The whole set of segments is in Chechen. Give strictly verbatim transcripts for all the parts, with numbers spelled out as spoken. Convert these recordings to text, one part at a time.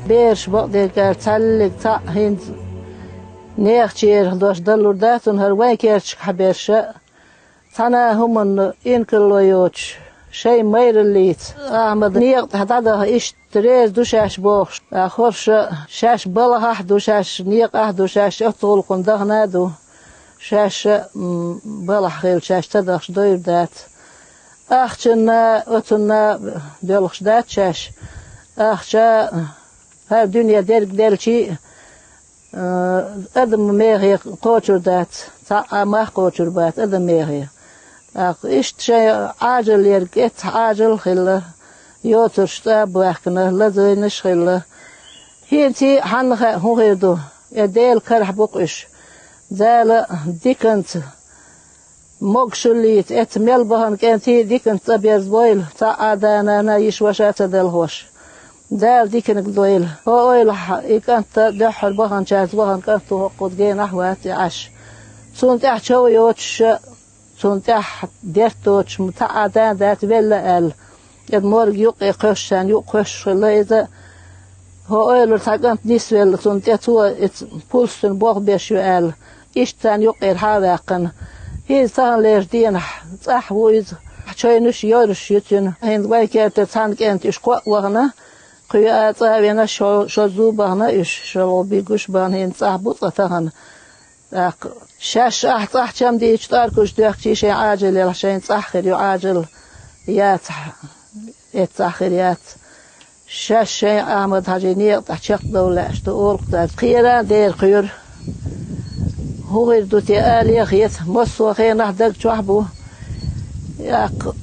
Бераш бакъдерг аьлча, цхьаллиг цхьаъ хӀинца нехан чура дош далур дац, хӀара вайн керташка хьаберш а. Цхьана а хӀуманна инкарло йоцуш, шайн майраллица Ахьмада некъа тӀа дӀадаха иштта реза ду шаьш бохуш, а, хӀорш а шаьш балхахь а ду, шаьш некъахь а ду, шаьш оццу гӀуллакхана дахана а ду. Шаьш а, м, балхахь хилча, шаьш ца дахча дойр дац. Ахчанна, оцунна доьлхуш дац шаьш. Ахча хӀара дуьне дерг делчий а, э, адам мехе кхочур дац, цхьа а мах кхочур бац адам мехе. ТӀаккха иштта шайн Ӏажал ерг эццахь Ӏажал а хилла, йоцурш цӀа а баьхкина, лазийнаш а хилла. ХӀинций а хьанна хаьа хӀун хир ду, э, Делан карахь бу-кх уьш. Дала диканца, могушаллица, эцца мел бахана кӀентий диканца цӀа берзабойла, цхьа а да-нана, йиша-ваша а ца далхош. Дала диканиг дойла. ХӀокху ойлахь и кӀант а дуьххьара баханчаьрца бахана кӀант ву, хӀокху генахь а вац и Ӏаш. Цунна тӀехь чов йоцуш а, цунна тӀехь дерт доцуш, цхьа а да дац велла аьлла. КӀеда морг юккъе кхоьссуш, царна юкъа кхоьссуш хилла иза. ХӀокху ойлара цхьа кӀант нисвелла, цунна тӀе цо, иза пулсана болх беш ю аьлла, иштта царна юккъера хьа а ваьккхина. ХӀинца таханлерчу дийнахь цӀахь ву иза, чевнаш а, йойраш а ю цуьнан. ХӀинца вайн кертара цхьана кӀентан уьш кхоъ а вахана, кху а цӀа а вина, шо-, шозза а бахана уьш, шолгӀа бигуш а бахана, хӀинца цӀахь бу цкъа тахана. ТӀаккха шаьш ахь цӀахь чам дийча, тӀоркуш доьхкича, шайн Ӏажал елахь, шайна цӀахь хир ю Ӏажал, яцахь, эццахь хир яц. Шаьш шайн Ахьмад-Хьаьжин некъа тӀехь чекхдовла лаьаш ду олу-кх цара. Кхера а дера кхоьру. ХӀун хир ду те, ала а хета, массо а хенахь даг чохь а бу. ТӀаккха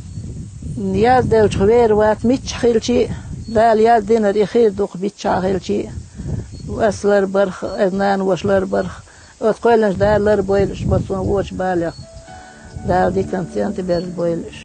язделлачух вер вац, миччахь хилчий а, Дала яздинарг и хир ду-кх, миччахь хилчий а. Ас ларбарх, ас нана-ваша ларбарх, оцу кхоьллинчу Дала ларбойла уьш массо а вочу балех. Дала диканца цӀен тӀе берзабойла уьш.